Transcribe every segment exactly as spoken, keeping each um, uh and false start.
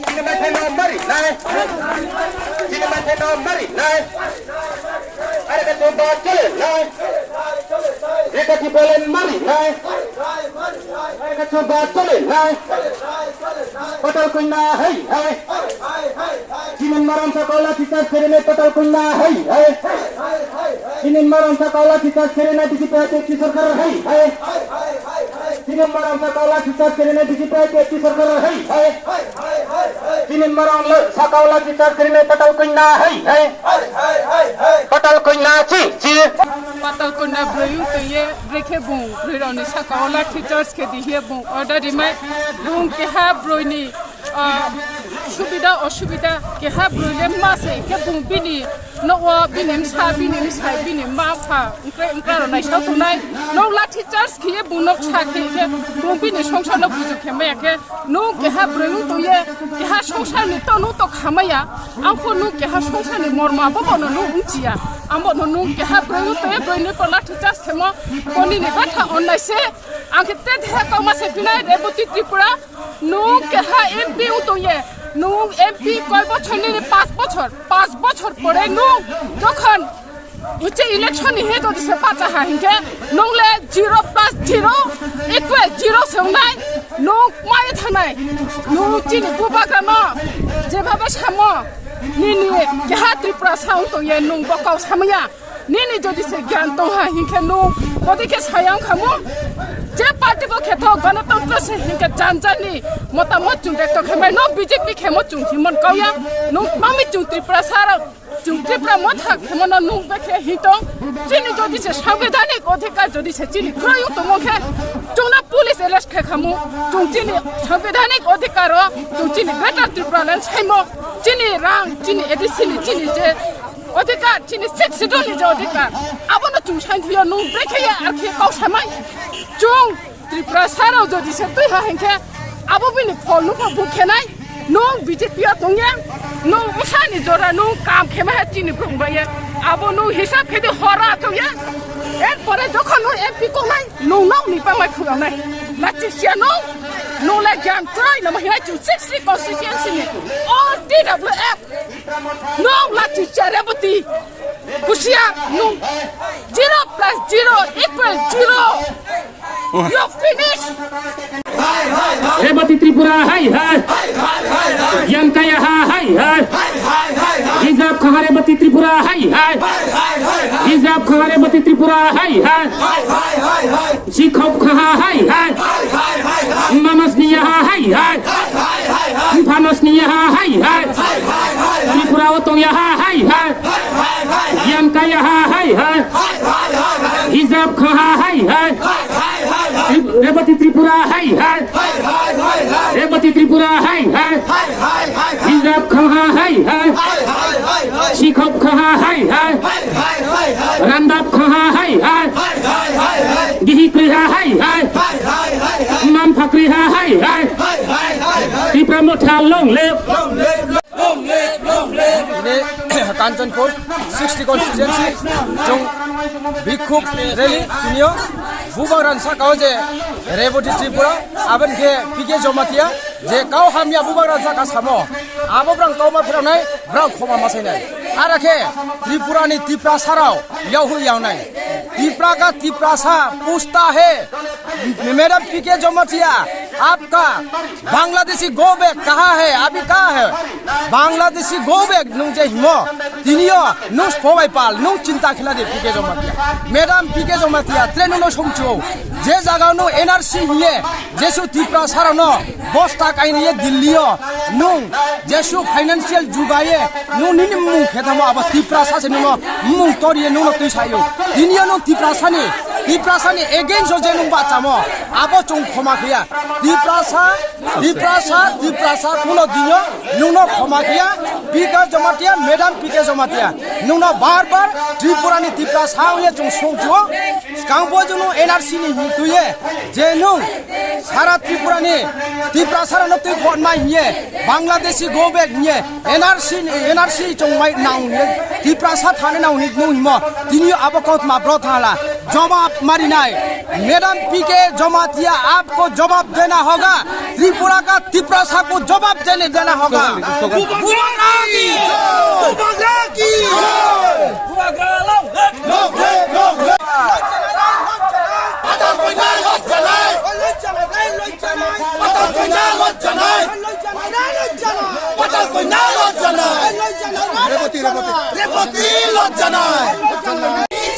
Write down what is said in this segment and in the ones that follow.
Chini maithai no mari nai. Chini maithai no mari nai. Are ka chuba chole nai. Re ka chuba le mari nai. Are ka chuba chole nai. Patal Kanya hai hai. Chini maram sa kola chitas kere ne Patal Kanya hai hai. Chini maram sa kola chitas kere na disi pete chi sarkar hai hai. Chini maram sa kola chitas kere na disi pete chi sarkar hai hai. Chini maram la sa kola chitas kere ne Patal Kanya hai hai. Patal Kanya chi chi. Patal Kanya broi wng tong ye brekhe bung broi rao ni saka o lathi charge khe di hiye bung order rimai bung keha broi ni ah, subida osubida keha broi le ma se khe bung bini nogo bini msa bini msai bini ma pha wngkrai wngkra rok naisao tongnai. Nok lathi charge khiye bung nok sa khe khe bung bini songsar no buju khe maya khe nung keha broi wng tong ye keha songsar ni to nung to kha maya ang pho nung keha songsar ni morma bo bono nung wng chiya ang bono nung keha broi wng tong ye broi ni to lathi charge khemo boni ni batha onnai se ang khe te deha kau ma se pinai Reboti Tripura. Nung keha M P wng tong ye, nung M P koi bochor nini, panch bochor, panch bochor pore nung jokhon uche election ni he jodi se pacha ha hinkhe nung le zero plus zero equal zero se wngnai, nung mai thanai, nung chini bubagra no jebhabe samo nini keha Tripura sa wng tong ye nung bo kau samaya. Nini jodi se gyan tong ha hinkhe nung bodi khe sayang khamu. Je party bo khe thok ganatantra se hinkhe janjani motamot chung dekto khe mai no B J P khe mo chung thimon kauya. Nung mami chung Tripura sara chung Tripura motha khe mo no nung bekhe hitong. Chini jodi se sanbidhanik odhikar jodi se chini kroyung tongmo khe chungna police arrest khe khamu. Chung chini sanbidhanik odhikar o chung chini Greater Tripura Land saimo chini rang chini A D C ni chini je Odhikar, chini sixth schedule ni je odhikar. Abono chung sainthiyo, nung brekhe ya, arkhe kau samai. Chung Tripura sarao jodi se twi ha hinkhe, abo bini phol nukho buk khenai. Nung B J P o tongya, nung usani jora nung kam khema ha chini brum baya. Abo nung hisab khedi hora tongya. Erpore jokhon nung M P kongnai, nung nokni pangmai phunganai. Lachi sia nung, nung le gyan kwrwi namo hinai chung sixth constituency ni. All T W F. Nung lachi cha Reboti. Husiar nung. Zero plus zero equal zero. You finish. Reboti Tripura hai hai. Yankaya ha hai hai. Hijab khaha Reboti Tripura hai hai. Hijab khaha Reboti Tripura hai hai. Sikhok khaha hai hai. Mamas niya ha hai hai. Phanos niya ha hai hai. Tripura o tong ya ha hai hai. Yam kaya ha hai hai. Hijab khaha hai hai. Tri-, Reboti Tripura hai hai. Reboti Tripura hai hai. Hijab khaha hai hai. Sikhok khaha hai hai. Randap khaha hai hai. Gihi kriha hai hai. Mam phakri ha hai hai. Tipra motha long live. Ini Kanchanpur sixty constituency, jong bikhub rally tinio bubagrani saka o je Reboti Tripura, aboni khe P K Jamatia, je kau hamya bubagrani saka samo, abo brang kau ma phiroknai, brang khoma ma sainai. Ara khe Tripura ni Tiprasa rao yahwi yawnai. Tipra ka Tiprasa pusta he. Madam P K Jamatia, aapka Bangladeshi go back kaha hai, abhi kaha hai? Bangladeshi go back nung je himo, tinio nung spobai pal, nung chinta khila de P K Jamatia. Madam P K Jamatia, tre nung no songchu, je jaga nung N R C hiye, jesu Tiprasa rao no bosta kaini ye Delhi o, nung jesu financial jugaye, nung nini mung khetamo abo Tiprasa se nung no mung toriye nung no twi sayo. Tinio nung Tiprasa ni, Tiprasa ni against o je nung bachamo, abo chung khoma khiya. Tiprasa, Tiprasa, Tiprasa, kuno dinyo nungno khoma khiya, P K Jamatia, Madam P K Jamatia. Nungno bar bar Tripura ni Tiprasa wngya chung songchuo. Skang bo junu N R C ni hing tuye, je nung sara Tripura ni Tiprasa rano twi khon mai hiye, Bangladeshi go back hiye, N R C ni, N R C chung mai nang hiye, Tiprasa thani nang hiye nung himo, tiniyo abo kotma bro thala. जवाब मारी नहीं। मैडम पीके जमातिया आपको जवाब देना होगा। त्रिपुरा का तिपरासा को जवाब देने देना होगा। बुबाग्रा की जय। बुबाग्रा की जय। बुबाग्रा long live। Long live, long live। Rebati, রেবতী। রেবতী লজ্জা নাই।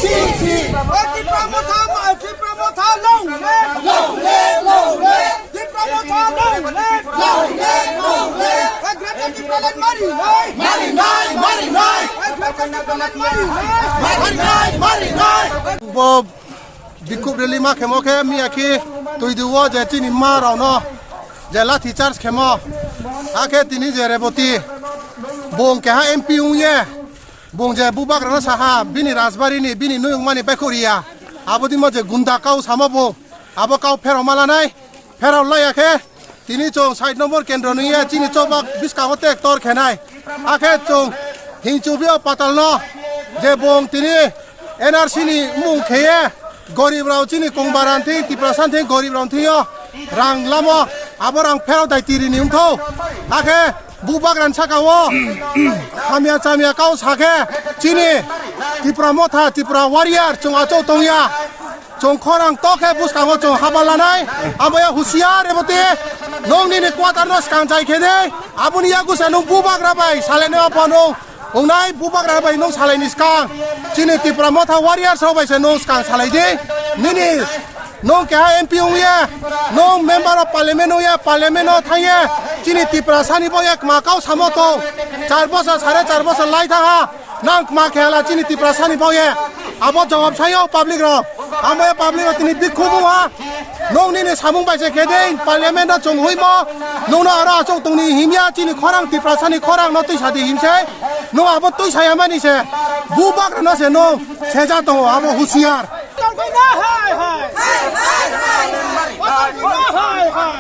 ছি, ছি। ও ত্রিপুরা মথা, মা-, ত্রিপুরা মথা long live। Long live, long live। Tripura মথা long live। Long live, long live। এ Greater Tipraland মারি নাই। মারি নাই, মারি নাই। এ Greater Tipraland মারি নাই। মারি নাই, মারি নাই। Bo bikhub rally ma khemo khe miya khi twi duo je chini ma rao no je lathi charge khemo. Hakhe tini je Reboti bung keha M P wng ye. Bung je bubagrano saha, bini rajbari ni, bini nuyung mani baikhu riya. Abo dimo je gunda kau samo bung, abo kau pherao ma lanai, pherao laiya khe, tini chwng side number kendro nungya, chini chobak biskango tek tor khenai. Akhe chwng hingchubio patalno, je bung tini N R C ni mung kheye, gorib rao chini kongbaran thing, Tiprasa thing, gorib rao thing yo, rang lamo, abo rang pherao dai tiri ni wngthau. Akhe Bubagrani saka o hamya chamya kau sakhe chini Tipra Motha, Tipra Warrior chwng achuk tongya. Chwng khorang tokhe bwskango chwng haba lanai. Amaya husiar Reboti, nwng nini quarter no swkang chai khe de. Aboni yagusa nwng bubagra bai salainai apha nwng. Wngnai bubagra bai nwng salaini swkang. Chini Tipra Motha Warriors rok bai se nwng swkang salai di. Nini Nwng keha M P wng ya, nwng member of parliament wng ya, parliament o thang ya, chini Tiprasa ni bo ya kma kau samo tong, char bosor, sare char bosor lai thang ha, nang kma khe hala chini Tiprasa ni bo ya, abo jawab sai o public rok, amo ya public rok tini bikhumu ha, nwng nini samung bai se khe de, parliament o chwng hui mo, nwng no aro achuk tong ni him ya, chini khorang Tiprasa ni khorang no twi sa di him se, nwng abo twi sa ya mani se, bubagra no se nwng seja tongo, abo husiar. Patal Kanya hai hai. Patal Kanya hai hai.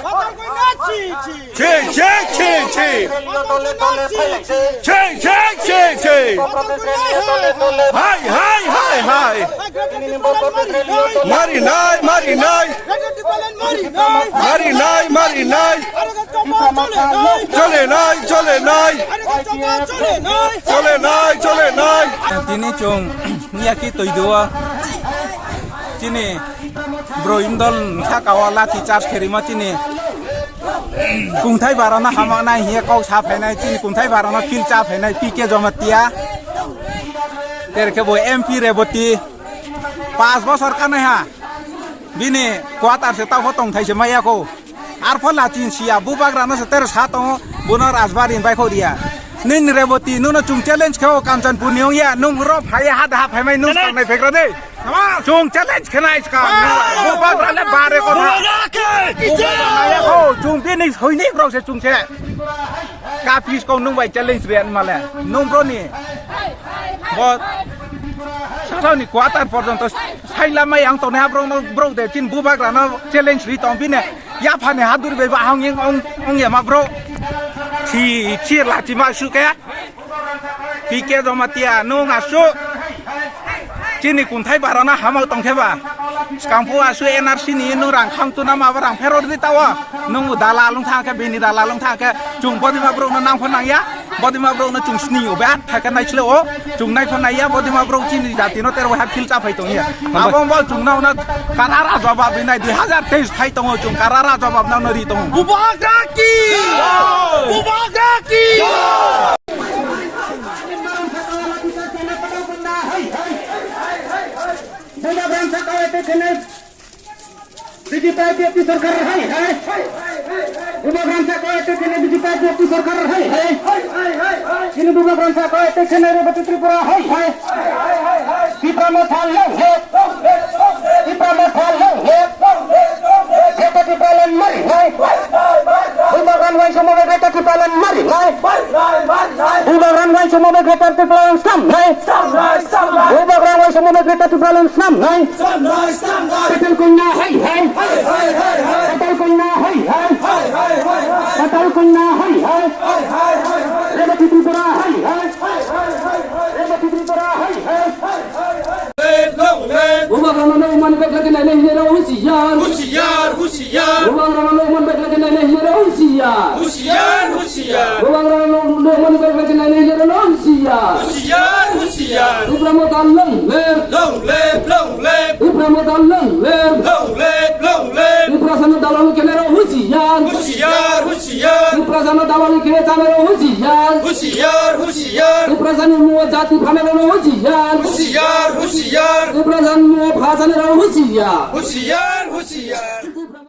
Patal Kanya chi chi. Chi chi chi chi. Patal Kanya chi chi. Chi chi chi chi. Patal Kanya hai hai. Hai hai hai hai. Greater Tipraland mari nai. Mari nai, mari nai. Greater Tipraland mari nai. Mari nai, mari nai. Aro ga chapa chole nai. Chole nai, chole nai. Aro ga chapa chole nai. Chole nai, chole nai. Tini chwng Miyaki twi duo chini bwrwi wng dol wngkha kao lathi charge kherima chini kungthai barano hamaknai hiya kok sa phainai chini kungthai barano phil cha phainai P K Jamatia. Terkhe bo M P Reboti pas bosor kanai ha bini quarter se tao tongthai se maya ko. Arpho lachin siya, bubagrano se tero sa tongo, bono rajbari ni baikho riya. Nini Reboti, nono chwng challenge khe o Kanchanpur ni ongya, nwng ro phaiya ha daha phaimai nwng Challenge. Tangnai phegra de. Chwng challenge khe nai ska, bubagrale bare kotha. Bubagrale ho, chwng bini soinik rok se chwng se. Kapis ko nwng bai challenge riya male, nwng bro ni. Bo sasao ni quarter porjonto sai lamai ang tongnai ha bro no bro de chin bubagrano challenge ri tong bine. Yaphani hadur bai ba hong ong ong yama bro. Chi chi lachi ma su kaya. P K Jamatia nwng asu. Chini kunthai barana hamao tongkhe ba. Skangphu asu N R C ni nwng rang khang tuna ma ba rang phero di tawa. Nwng dalal wng thang khe bini dalal wng thang khe chung bodima bro no nang pho nang ya. Bodima bro no chung sini o ba. Thaka nai chile o, chung nai pha nai ya, bodima bro chini jati no tero ha phil cha phai tong ya. Abo bo chung nao na karara jawab ri nai dui hazar teis phai tongo chung karara jawab nao na ri tongo. Bubagra ki! Bubagra ki! Bubagra sa kawai te kene. B J P I P F T sarkar hai hai. Bubagrani sakao attack khainai B J P I P F T sarkar hai hai. Chini bubagrani sakao attack khainai Reboti Tripura hai hai. Tipra Motha long live. Tipra Motha long live. Greater Tipraland mari nai. Bubagrani uaisukmung bai Greater Tipraland mari nai. Bubagrani uaisukmung bai Greater Tipraland slam nai. Bubagrani uaisukmung bai Greater Tipraland slam nai. Patal Kanya hai hai. Patal Kanya hai hai. Patal Kanya hai hai. Reboti Tripura hai hai. Reboti Tripura hai hai. Long live! Bubagrano nokmani bai khlai khe nainai hinwi rw husiar. Husiar, husiar! Bubagrano nokmani bai khlai khe nainai hinwi rw husiar. Husiar, husiar! Bubagrano nokmani bai khlai khe nainai hinwi rw husiar. Husiar, husiar! Tipra Motha long live! Long live, long live! Tipra Motha long live! Long live, long live! Tiprasano dalali khe nairw husiar. Husiar, husiar! Tiprasano dalali khe chanairw husiar. Husiar, husiar! Tiprasani muo jati phanarw husiar. Husiar, husiar! Tiprasani muo pha chanairw husiar. Husiar, husiar!